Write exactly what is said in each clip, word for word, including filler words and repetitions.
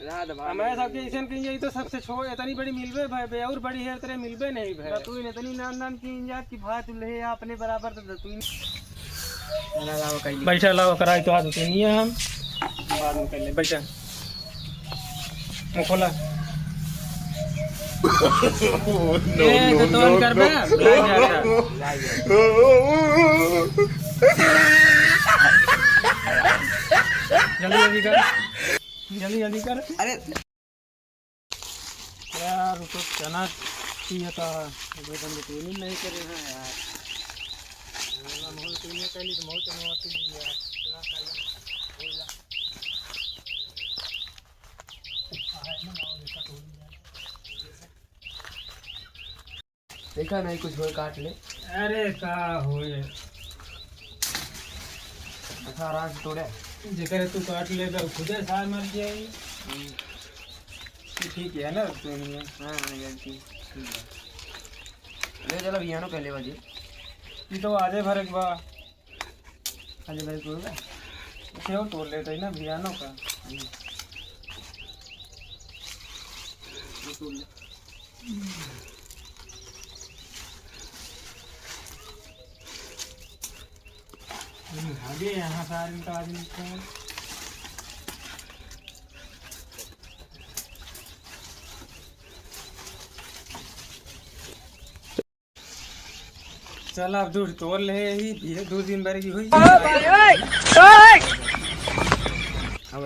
हमारे सबके ऐसन कहीं जाई तो सबसे छोट, इतनी बड़ी मिलबे भाई बे, और बड़ी है तेरे मिलबे नहीं भाई। दतुइन इतनी नान नान की जात कि भाई तू ले आ अपने बराबर तो दतुइन। बैठा लाओ कराई तो आज उतनी है हम। बाद में कर ले, बैठा। मुँह खोला। ए, तो तोन कर बे, लाग जा। जल्दी जल्दी कर। जल्दी जल्दी कर। अरे यार, वो तो चना चाहिए था, वो बंद तो नहीं, नहीं करे हैं यार। हम हो तो नहीं कहली तो मौत में होती नहीं यार। चला, चला, बोल जा। देखा नहीं, कुछ होए काट ले। अरे का होए? अच्छा, आराम से तोड़े। जेकर तू काट ले, तो खुदे सार मर जाई। हम्म। ये ठीक है ना, तो नहीं है। हाँ, हाँ, यार, ठीक, ठीक है। ले चलो, बिहानो कहले बाजी। ये तो आधे भर एक बा। खाली भाई तोड़ ले। इसे वो तोड़ लेते हैं ना, बिहानो का। हम्म। ये तोड़ ले। हम्म, आगे यहाँ सारे इनका आदमी को। चल, अब दूध तोड़ ले ही, ये दो दिन भर की हुई। अब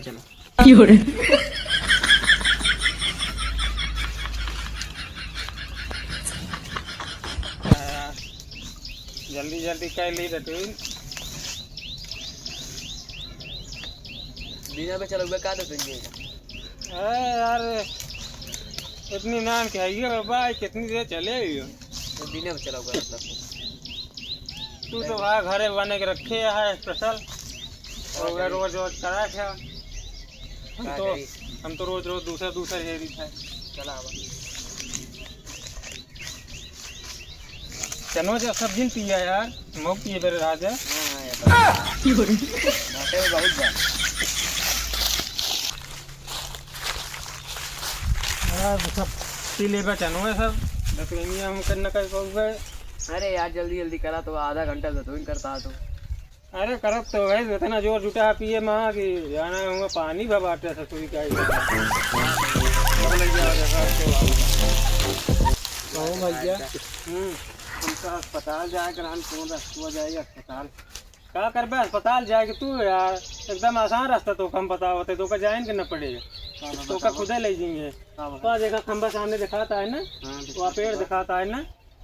चलो। जल्दी जल्दी कर ली तो तू। बिना में चलौबे का तो सुनिए। अरे यार, इतनी नान के है ये बाबा, कितनी देर चले हुई हो? तो बिना में चलौबे मतलब। तू तो भाई घरे बने के रखे है स्पेशल। और रोज रोज करा क्या? हम तो, हम तो रोज रोज दूसरा दूसरा हेरी था। चला आवा। चनो जा सब दिन पिया यार, मौक पिए बेरे रहा जा। हाँ, हाँ, यार। बाटे में बहुत बा। हाँ, सब पी लेबा चनो है सब। दतुइनिया हम करना कर पाऊबे। अरे यार, जल्दी जल्दी करा तो आधा घंटा दतुइन करता तो। अरे करत तो भाई इतना जोर जुटा है पिए मा कि जाना हुआ पानी भर बाटे ससुरी का ही। कहो भैया। हम्म। हमका अस्पताल जाए के रहन, कौन रस्तवा जाए अस्पताल? का करबे अस्पताल जाए के तू यार? एकदम आसान रास्ता तो हम बतावत है, तो का जाए के न पड़े। हाँ, तो का बतावा। खुदे ले जाएंगे। हाँ, बतावा। तो देखा खंबा सामने दिखाता है ना? हाँ, वो दिखाता पेड़ है। दिखाता है ना?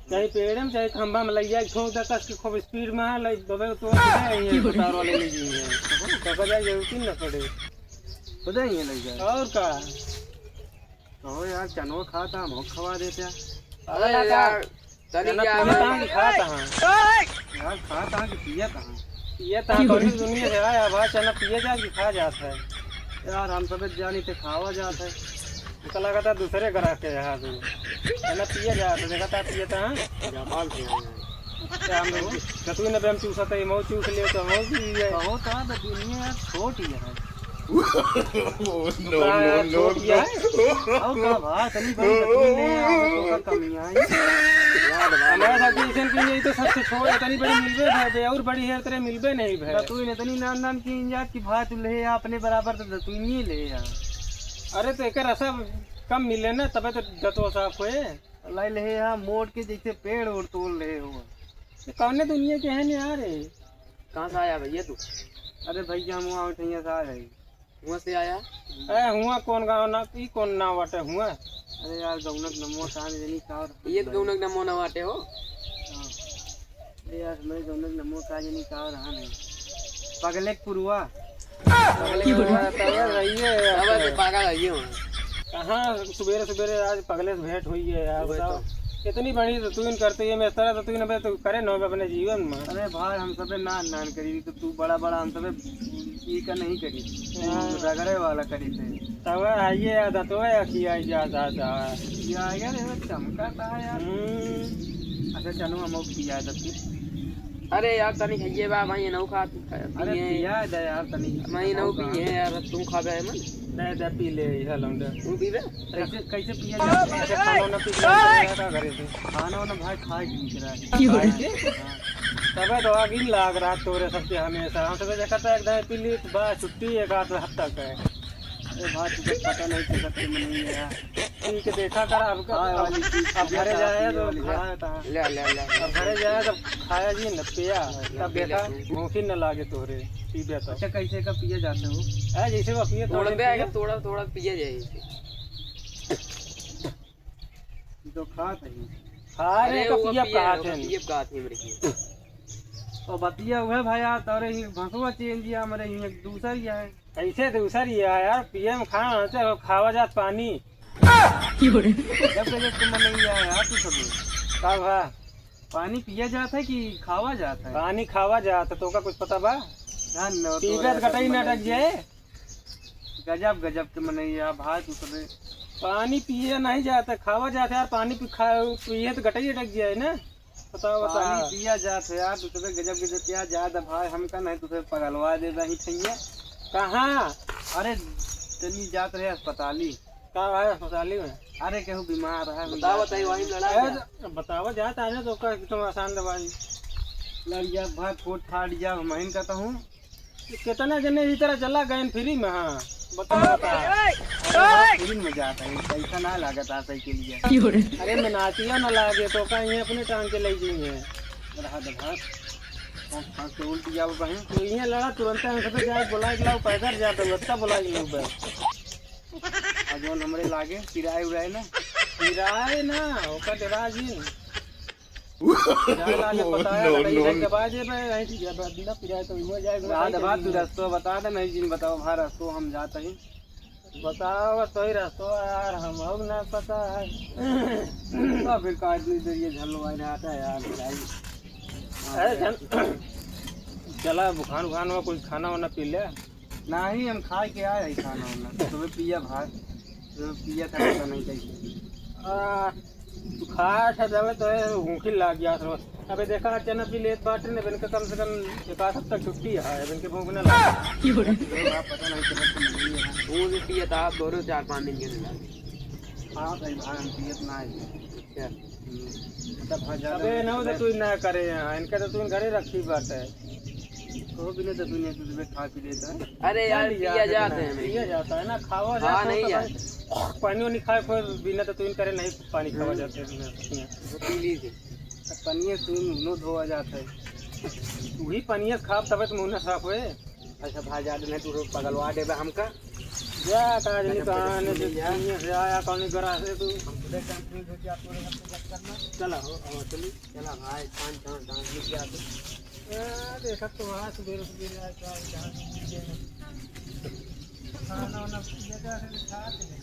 चाहे पेड़ में, चाहे खंबा में लग जाए, ठोक दे कस के खूब स्पीड में, लग दबे तो खुदे ही है, अस्पताल वाले ले जाएंगे। तो का जाए जरूरत ही न पड़े। खुदे ही लग जाए। और का? कहो यार, चनो खाता, हम खवा देते हैं। अरे यार, तनी चना क्या पिए है? कहाँ की खाता है? यार, खाता है कि पिए कहाँ? पिए तो कौन दुनिया से आया, भाई, चना पिए जा कि खा जाता है? यार, हम सब जानी थे खावा जाता है। हमका लगा था दूसरे ग्राहक के यहाँ से। चना पिए जाता, देखा था पिए था, हाँ? जापान से आए हैं। क्या हम लोग, जतुई ने भी हम चूसा था, ये मऊ चूस ले तो हम भी है। कहो तो, दुनिया यार छोटी है। Oh, no, no, no, no। और का भाई, तनी बड़ी बतून ले, यार, तो का कमी आई? हमारे साथ भी ऐसन की नहीं तो सबसे छोड़, इतनी बड़ी मिलबे भाई बे, और बड़ी है तेरे मिलबे नहीं भाई। दतुइन इतनी नान नान की जात कि भाई तू ले आ, अपने बराबर तो दतुइन ही ले आ। अरे तो एक रसा कम मिले ना, तबे तो दतवा साफ होए। लाई ले आ, मोड़ के जैसे पेड़ ओड़ तोड़ ले हो। ये कौने दुनिया के हैं यार? कहाँ से आया भैया तू? अरे भैया, हम वहाँ उठैया से आ रहे। हुआँ से आया? ए, हुआँ कौन गाँव ना, ई कौन नाव बाटे हुआँ? अरे यार, गौनक नमवा का जनी का और ये तो गौनक नमवा ना बाटे हो। हाँ। अरे यार, मैं गौनक नमवा का जनी का और रहा नहीं। पगले के पुरुआ। पगले के पुरुआ, तब रहिए। अब तो पागल है ये। कहाँ सुबेरे सुबेरे आज पगले से भेंट हुई है यार, वही बताओ। तो। इतनी बड़ी दतुइन करते ये, मैं इस तरह दतुइन अबे तो करे न अपने जीवन में। अरे भाई, हम सबे नान नान करी, तो तू बड़ा बड़ा हम सबे ई का नहीं करी। हाँ। रगड़े वाला करी थे। तब है ये याद आता है कि आई जा, जा, जा। ये आ गया रे, चमका था यार। हम्म। अच्छा, चलो, हम और पिया दे। अरे यार, तनी खाइए बा, मैं ये नौ खा, अरे पिए। पिया दे यार, तनी। मैं ये नौ पिए यार, तू खा बे मन। दे, दे, पी ले, यह लौंडा। तू पीबे? कैसे, कैसे पिया जाता है? अच्छा, खाना वाना पी के जाता है का घरे से? खाना वाना भाई खाए के निकला है। क्यों रे? हाँ। तबे तो आग ही लाग रहा तोरे सबके हमेशा। हम सबे देखा था एकदम पी ली तो बस छुट्टी एक आध हफ्ता का है। अरे भाई, तुझे पता नहीं चलता कि मैं नहीं है। ठीक है, देखा कर अब, हाँ, अब, वाली चीज अब घरे पिया जाए था, तो वाली। हाँ, तो हाँ। ले, ले, ले। अब घरे जाए तो खाया जी न पिया, हाँ, तब ले, ले, देखा ले। भूख ही न लागे तोरे, पीबे तो। अच्छा, कैसे का पिया जाता हो? हाँ, जैसे वो पिए तो तोड़बे पिए। आके थोड़ा, थोड़ा पिया जाए इसे। तो खात है। खा रहे अरे, तो वो पिए पिए, कहा वो थे। पिए कहा थे मेरे की। तो बतिया हुए भाई यार, तोरे ही भसुआ चेंज दिया, मेरे ही एक दूसर ही है। कैसे दूसर ही है यार, पिए में खाना होते हो, खावा जात पानी। जब के जब तुम नहीं आया यार, तू सब। का भा? पानी पिया जात है कि खावा जात है? पानी खावा जात है, तो का कुछ पता बा? ना, न, पीबे तोरे तो गटई सब में नहीं अटक जाए। गजब, गजब के मनई है भाई, तू सबे। पानी पिए नहीं जाता, खावा जाता यार, पानी पी, खा, पिए तो गटई अटक जाए ना। बताओ, बताओ। पानी पिया जात है यार, तू सबे गजब, गजब पिया जात है भाई, हमका नहीं तू सबे पगलवा दे रही थैया। कहाँ? अरे, तनी जात रहे अस्पताली। का भाई अस्पताली में? अरे, केहू बीमार है, हम बताओ, जात बताइए, हैं। वहीं लड़ा अरे, क्या? तो बतावा जात है ना, तो का एकदम आसान दवाई। लड़ जा भाई, फोट फाट जा, हम कहता हूँ। कितना जने इस तरह चला गए फ्री में? हाँ, बताओ, बताओ। अरे, फ्री में जाता है, पैसा ना लागत आ साइकिल के लिए। अरे, मेहनतिया ना लागे तो का ये अपने टांग के ले जाइए। रहा दे भाई, हम फांस के उल्ट जाओ बहन। तो ये लड़ा तुरंत हम सब जाए, बुला के लाओ, पैदल जाते हो, अच्छा बुला के लाओ बस। और जौन हमरे लागे, किराए उराए ना। किराए ना, ओकर डरा जी। जाए लागे, बताया, no, बताइए, no। भाई, जब आ जेबे, यहीं से जब बिना पिराए तो हुआ जाए, हाँ, भाई, दबा, जल्दी तू में। रस्तो बता दे, नहीं जिन बताओ, भाई, रस्तो हम जाते ही। बताओ, तो ही रस्तो यार, हम लोग ना पता है। तो फिर का इतनी देर ये झल्लो वाले आता है यार, भाई। अरे, चल, चला, बुखार, उखार हुआ, कुछ खाना वाना पी ले। नाही, हम खाए के आए हैं खाना वाना। सुबह पिया भात, सुबह पिया था, पता नहीं कैसे। आ, तू खाए था जब तो ये भूखी लाग गया था। अबे देखा, चना भी लेत बाटे ने, इनके कम से कम एक आध हफ्ता छुट्टी है, इनके भूख ना लगे। ये बात पता नहीं चलत तो नहीं है। वो भी पिया था, आप दोनों चार पाँच दिन के लिए। हाँ, सही भाई, हम पियत ना है। अच्छा। हम्म। मतलब, हाँ, ज्यादा अबे, नहीं ना, तो तू ना करे यहाँ, इनका तो तू घरे रखी बात है। कहो बिना तो दुनिया तुझे खा पी लेता है। अरे यार, पिया जाता है, पिया जाता है ना, खावा जाता है नहीं तो यार। भाई, पानी वानी खाए कोई बिना तो तू करे नहीं, पानी खावा जाते हैं, पी लीजिए। अब पनिया से मुंह धोआ जाता है। तू ही पनिया खाब तबे तो मुंह ना साफ होए। अच्छा भाई, ज्यादा नहीं, तू पगलवा देबे हमका। जा, का जानी कहाँ ने दुनिया से आया, कौन गरा से तू। हम तो देख, हम हो गया, पूरे हफ्ते तक करना। चला, हो, हो, चली। चला भाई, खान, खान, खान, लिख गया तू। आ, देखा तो वहाँ सुबेरे, सुबेरे आया, क्या, क्या, खाना वाना, ये क्या है, खा के नहीं।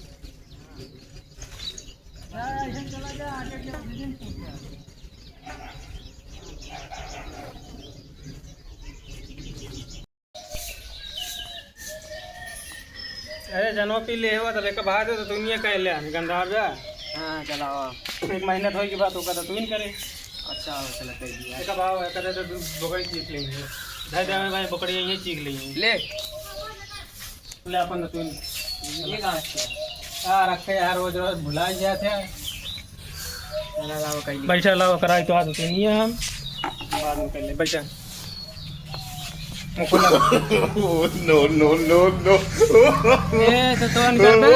जा, ऐसे चला जा, आगे के बिल्डिंग टूट गया। अरे, जनो पी ले हुआ, तो लेकर बाहर दे, तो तू नहीं कह ले, गंदा हो जा। हाँ, चलाओ। एक महीना धोई के बाद ओका तो तू नहीं करे। अच्छा, चला, कर दिया। एक भाव है, करे तो तू बोकरी चीख लेंगे। धर दे भाई, बोकरी यहीं चीख लेंगे। ले। ले अपन तो तू। ये कहाँ से? आ, रखे यार, रोज रोज भुला ही जाते हैं। चला, लाओ, कहीं। बैठा, लाओ, कराई तो आज तो नहीं है हम। बाद में कर ले, बैठा। मुकुला। Oh, no, no, no, no। ए, तो तोन कर दे।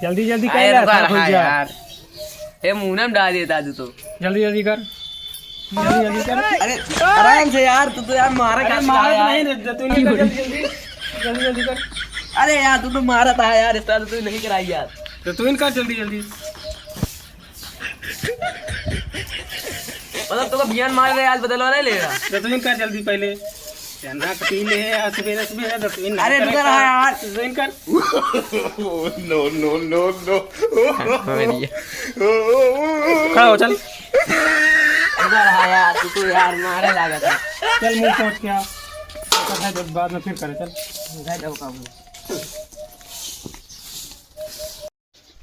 जल्दी, जल्दी कर अरे, ले, रुका सब रहा कुछ है जा। यार। ए, मुंह में डाल देता तू तो। जल्दी, जल्दी कर। जल्दी, जल्दी कर। अरे, आराम से यार, तू तो यार मारा अरे, काटता मारा है तो यार। नहीं रे, जतुइन कर, जल्दी, जल्दी। जल्दी, जल्दी कर। अरे यार, तू तो मारा था यार, इस तरह तो तू नहीं कराई यार। जतुइन कर जल्दी, जल्दी। मतलब, तू तो बियान मार रहे, आज बदलवा नहीं लेगा। जतुइन कर जल्दी पहले। चना पी ले यार, सुबह, सुबह जतुइन अरे, नहीं रुका करेगा। रहा यार। जतुइन कर। Oh, no, no, no, no। खड़ा हो, चल। इधर आ यार, तू तो यार मारे लागत है। चल, मुंह पोंछ के आ। तो है, जब बाद में फिर करे, चल। उधर जाओ, काबू।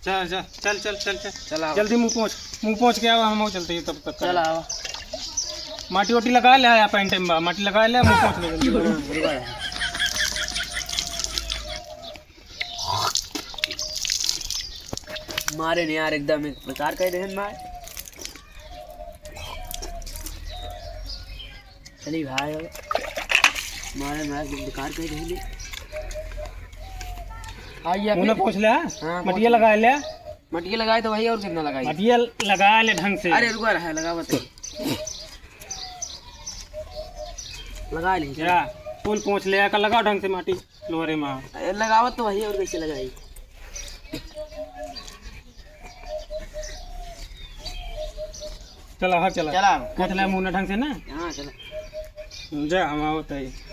चल, चल, चल, चल, चल, चल। चल, आओ। जल्दी मुंह पोंछ, मुंह पोंछ के आवा, हम चलते हैं तब तक। चल, आओ। माटी वाटी लगा ले, आया पैंट में, माटी लगा ले, मुँह पोंछ ले जल्दी। मारे ने यार, एकदम एक बेकार कह देहन मार। चली भाई, अब मारे मार एकदम बेकार कह देहन। आइए मुँह फिर। पोंछ ले, हाँ? हाँ, मटिया पोंछ ले। लगा ले। मटिया लगाए तो भाई, और कितना लगाए? मटिया लगा ले ढंग से। अरे रुका रहा, लगा बताइए। लगा ले। या, फूल पोंछ ले, का लगाओ ढंग से माटी लोहरे में। ए, लगावत तो वही, और कैसे लगाई? चला, हाँ, चला। चला। पोंछ ले मुँह ढंग से ना। हाँ, चला। जा, हम आवत है।